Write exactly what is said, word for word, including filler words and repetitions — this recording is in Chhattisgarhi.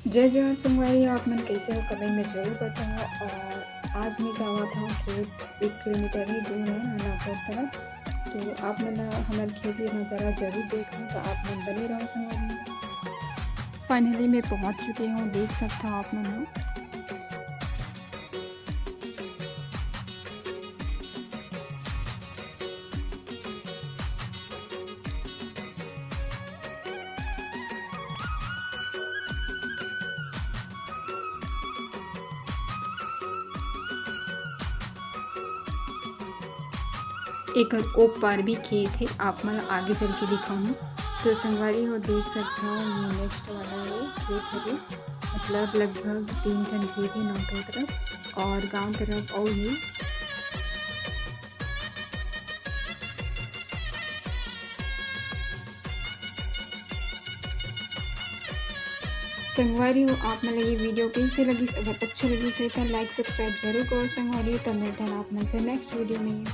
जय जोहार संगवारी हो, आप मन कैसे हो, comment में जरूर बताओ। और आज मैं जावत हूँ खेत, एक किलोमीटर ही दूर है नानापुर तरफ। तो आप मन हमर खेत के नजारा जरूर देखो, तो आप मन बने रहो संगवारी। Finally मैं पहुँच चुके हूँ, देख सकता हूँ आप मन हो। एकर ओ पार भी खेत हे, आप मन ला आगे चल के दिखाहूँ। तो संगवारी हो, देख सकत हव, ये next वाला ये खेत हरे, मतलब लगभग तीन ठन खेत हे नानपुर तरफ और गांव तरफ अउ भी। संगवारी हो, आप मन ला ये video कैसे लगिस? अगर अच्छा लगिस हे त like subscribe जरूर करो संगवारी हो। त मिलथन आप मन से next video में।